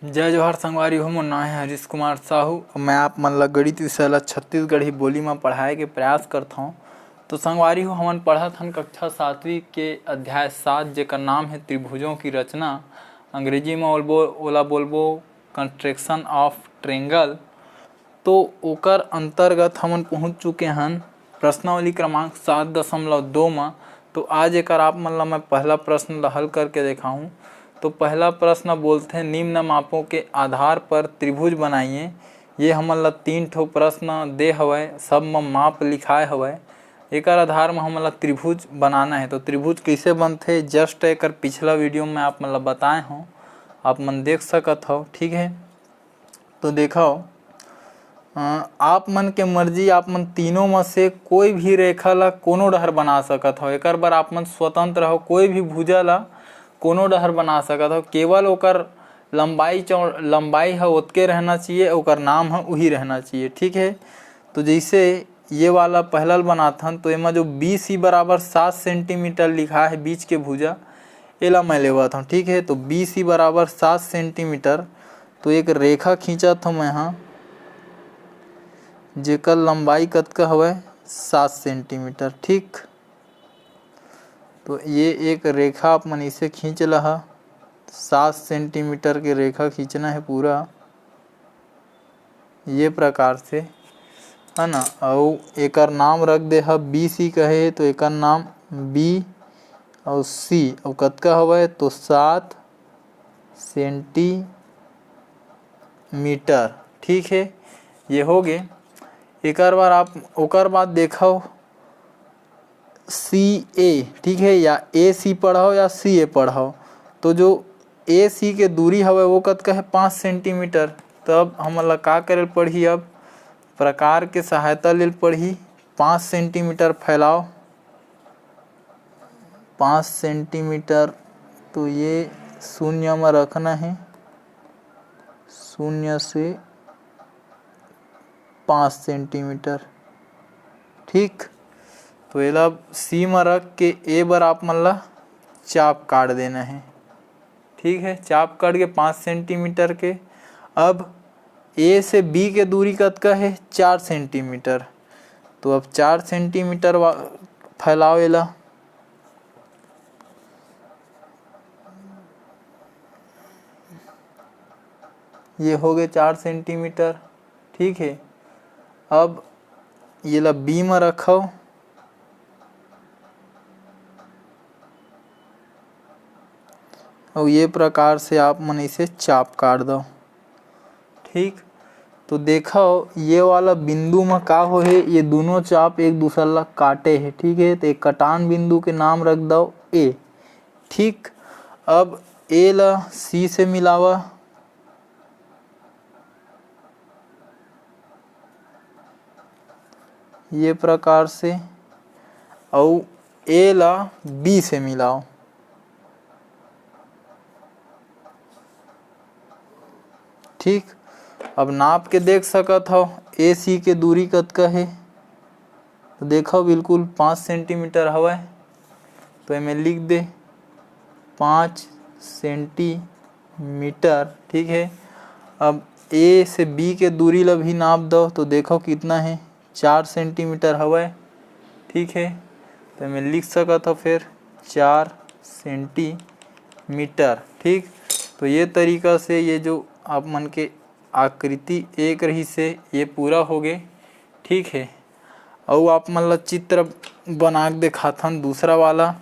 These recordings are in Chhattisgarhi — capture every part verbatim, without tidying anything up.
जय जोहार संगवारी हो, मोर नाम है हरीश कुमार साहू। मैं आप मन ला गणित विषय ला छत्तीसगढ़ी बोली में पढ़ाए के प्रयास करत हौं। तो संगवारी हो, हमन पढ़त हन कक्षा सातवीं के अध्याय सात, जेकर नाम है त्रिभुजों की रचना। अंग्रेजी में बोलबो, ओला बोलबो construction of triangle। तो ओकर अंतर्गत हमन पहुंच चुके हन प्रश्नावली क्रमांक सात दशमलव दो म। तो आज एकर आप मन ला मैं पहला प्रश्न ला हल करके देखाऊं। तो पहला प्रश्न बोलथे, निम्न मापों के आधार पर त्रिभुज बनाइए। ये हमन ला तीन ठो प्रश्न दे हवय, सब म माप लिखाए हवय। एकर आधार म हमन ला त्रिभुज बनाना है। तो त्रिभुज कैसे बनथे, just एकर पिछला वीडियो में आप मन ला बताए हौं, आप मन देख सकत हव, ठीक है। तो देखव, अ, आप मन के मर्जी, आप मन तीनों में से कोई भी रेखा ला कोनो डहर बना सकत हव। एकर बर आप मन स्वतंत्र हव, कोई भी भुजा ला कोनो डहर बना सकत हव। केवल ओकर लंबाई चौ-, लंबाई ह ओतके रहना चाहिए, ओकर नाम ह उही रहना चाहिए, ठीक है। तो जैसे ये वाला पहला ल बनाथन, तो एमा जो बी सी बराबर सात सेंटीमीटर लिखा है बीच के भुजा, एला मैं लेवत हौं, ठीक है। तो बी सी बराबर सात सेंटीमीटर, तो एक रेखा खींचत हौं मैं हा, जेकर लंबाई कतका हवय, सात सेंटीमीटर, ठीक। तो ये एक रेखा आप मन इसे खींच लहा, सात सेंटीमीटर के रेखा खींचना है पूरा, ये प्रकार से, है ना। अउ एकर नाम रख दे ह बी सी कहे, तो एकर नाम बी अउ सी, अउ कतका हवय, तो सात सेंटीमीटर, ठीक है। ये हो गे। एकर बाद आप, ओकर बाद देखव सी ए, ठीक है, या ए सी पढ़व या सी ए पढ़व, तो जो ए सी के दूरी हवय वो कतका है, पाँच सेंटीमीटर। तब हमन ला का करे ल पड़ही, अब प्रकार के सहायता ले ल पड़ही। पाँच सेंटीमीटर फैलाव, पाँच सेंटीमीटर, तो ये शून्य में रखना है, शून्य से पाँच सेंटीमीटर, ठीक। तो एला सी में रख के ए बर आप मन ला चाप काट देना है, ठीक है। चाप काट के पाँच सेंटीमीटर के, अब ए से बी के दूरी कतका है, चार सेंटीमीटर। तो अब चार सेंटीमीटर वा-, फैलाव एला। ये हो गए चार सेंटीमीटर, ठीक है। अब ये ला बी में रखव, और ये प्रकार से आप मन इसे चाप काट दो, ठीक। तो देखव, ये वाला बिंदु में का हो हे, ये दोनों चाप एक दूसर ला काटे हे, ठीक है। तो एक कटान बिंदु के नाम रख दव ए, ठीक। अब ए ला सी से मिलावा, ये प्रकार से, अउ ए ला बी से मिलाव, ठीक। अब नाप के देख सकत हव ए सी के दूरी कतका हे, तो देखव बिल्कुल पाँच सेंटीमीटर हवय। तो एमे लिख दे पाँच सेंटीमीटर, ठीक है। अब ए से बी के दूरी ला भी नाप दव, तो देखव कितना है, चार सेंटीमीटर हवय, ठीक है। तो एमे लिख सकत हव फिर चार सेंटीमीटर, ठीक। तो ये तरीका से ये जो आप मन के आकृति एक रहिस हे, ये पूरा हो गे, ठीक है। अउ आप मन ला चित्र बना के देखाथन दूसरा वाला।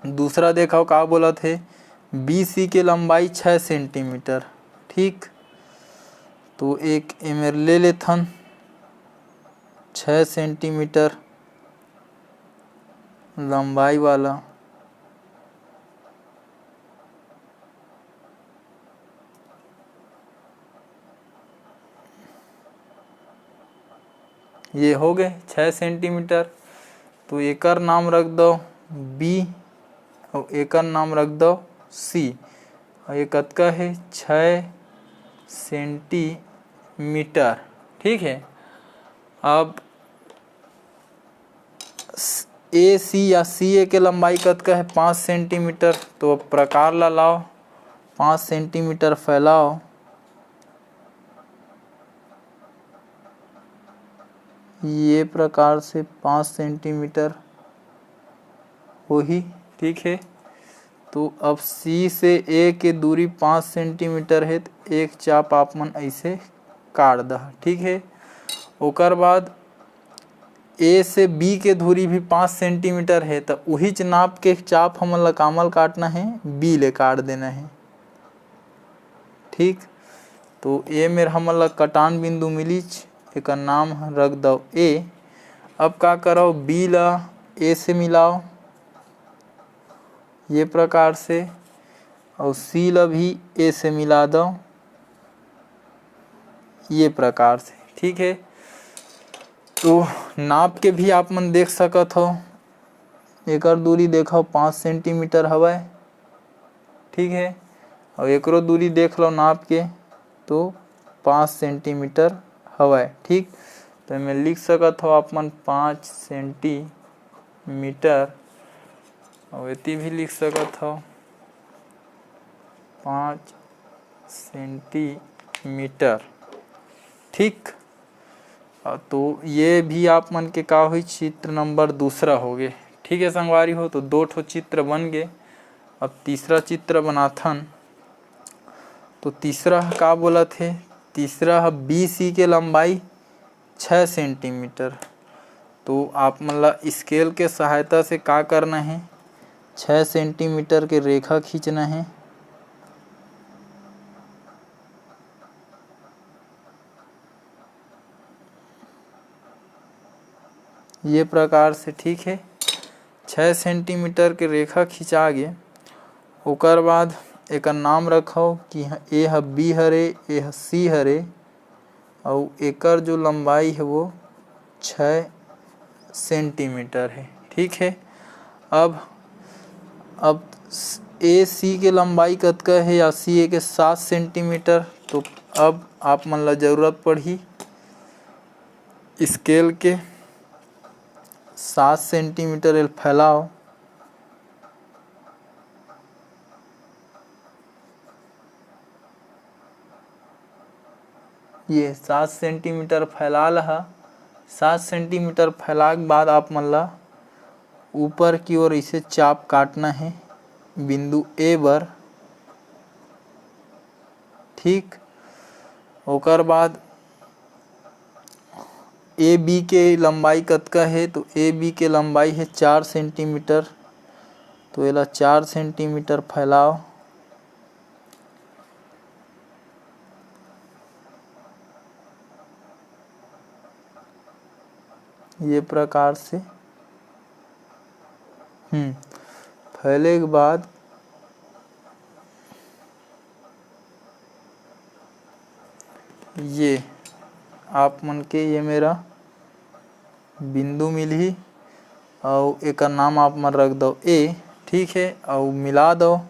दूसरा देखव का बोलत हे, बी सी के लंबाई छः सेंटीमीटर, ठीक। तो एक एमेर ले लेथन छः सेंटीमीटर लंबाई वाला। ये हो गए छः सेंटीमीटर। तो एकर नाम रख दो बी और एकर नाम रख दो सी। और ये कतका है? छः सेंटीमीटर। ठीक है, अब ए सी या सी ए के लंबाई कतका है? पाँच सेंटीमीटर। तो अब प्रकार ला लाओ, पाँच सेंटीमीटर फैलाओ। ये प्रकार से पाँच सेंटीमीटर होही। ठीक है, तो अब सी से ए के दूरी पाँच सेंटीमीटर है, तो एक चाप आप मन ऐसे काट दह। ठीक है, ओकर बाद ए से बी के दूरी भी पाँच सेंटीमीटर है, तो उहीच नाप के चाप हमन ला कामल काटना है, बी ले काट देना है। ठीक, तो ए मेर हमन ला कटान बिंदु मिलीच, एकर नाम ह रख दव ए। अब का करव, बी ला ए से मिलाव ये प्रकार से, अउ सी ला भी ए से मिला दव ये प्रकार से। ठीक है, तो नाप के भी आप मन देख सकत हो, एकर दूरी देखो पाँच सेंटीमीटर हवय। ठीक है, अउ एकरो दूरी देख लो नाप के, तो पाँच सेंटीमीटर हवय। ठीक, तो एमे लिख सकत हो आप मन पाँच सेंटीमीटर, अउ एती भी लिख सकत हो पाँच सेंटीमीटर। ठीक, अ, तो ये भी आप मन के का होई, चित्र नंबर दूसरा हो गे। ठीक है संगवारी हो, तो दो ठो चित्र बन गे। अब तीसरा चित्र बनाथन। तो तीसरा ह का बोलत हे, तीसरा ह बी सी के लंबाई छः सेंटीमीटर। तो आप मन ला स्केल के सहायता से का करना है, छः सेंटीमीटर के रेखा खींचना है। ये प्रकार से, ठीक है, छः सेंटीमीटर के रेखा खिंचा गे। ओकर बाद एकर नाम रखव कि ह-, ए ह बी हरे, ए ह सी हरे, अउ एकर जो लंबाई है वो छः सेंटीमीटर है। ठीक है, अब, अब ए सी के लंबाई कतका है या सी ए के सात सेंटीमीटर। तो अब आप मन ला जरूरत पड़ही स्केल के सात सेंटीमीटर एल फैलाव। ये सात सेंटीमीटर फैला लहा। सात सेंटीमीटर फैला के बाद आप मन ला ऊपर की ओर इसे चाप काटना है बिंदु ए बर। ठीक, ओकर बाद ए बी के लंबाई कतका है? तो ए बी के लंबाई है चार सेंटीमीटर, तो एला चार सेंटीमीटर फैलाव। ये प्रकार से, हम्म, फैले के बाद ये आप मन के ये मेरा बिंदु मिलही, अउ एकर नाम आप मन रख दव ए, ठीक है, अउ मिला दव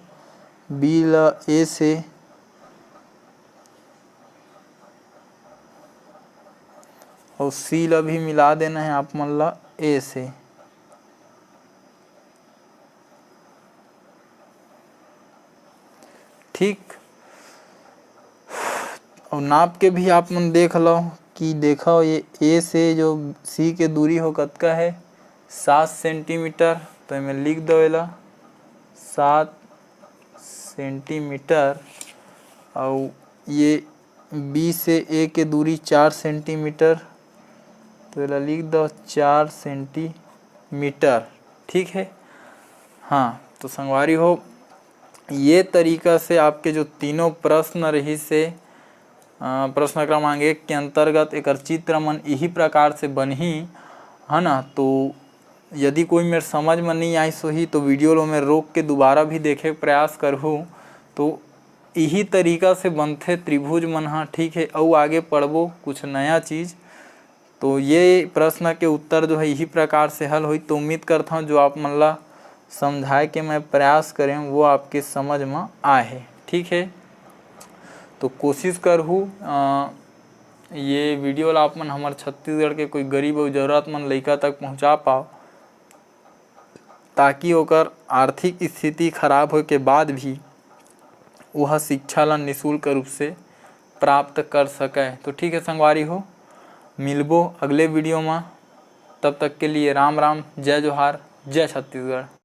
बी ला ए से, अउ सी ला भी मिला देना है आप मन ला ए से। ठीक, अउ नाप के भी आप मन देख लो कि देखो ये ए से जो सी के दूरी हो कतका है, सात सेंटीमीटर। तो एमे लिख दो एला सात सेंटीमीटर। अउ ये बी से ए के दूरी चार सेंटीमीटर, तो एला लिख दो चार सेंटीमीटर। ठीक है, हाँ, तो संगवारी हो, ये तरीका से आपके जो तीनों प्रश्न रहिस हे, अ, प्रश्न क्रमांक एक के अंतर्गत एकर चित्र मन इही प्रकार से बनही, है ना। तो यदि कोई मेर समझ में नहीं आइस होही, तो वीडियो लो में रोक के दोबारा भी देखे के प्रयास करहू। तो इही तरीका से बनथे त्रिभुज मन ह, ठीक है। अउ आगे पढ़बो कुछ नया चीज। तो ये प्रश्न के उत्तर जो है इही प्रकार से हल होई। तो उम्मीद करता हूँ जो आप मन ला समझाए के मैं प्रयास करें वो आपके समझ में आए है, ठीक है। तो कोशिश करहू, अ, ये वीडियो ला आप मन हमर छत्तीसगढ़ के कोई गरीब अउ जरूरतमंद लइका तक पहुँचा पाओ, ताकि ओकर आर्थिक स्थिति खराब होए के बाद भी वह शिक्षा ला निशुल्क रूप से प्राप्त कर सके। तो ठीक है संगवारी हो, मिलबो अगले video म, तब तक के लिए राम राम, जय जोहार, जय छत्तीसगढ़।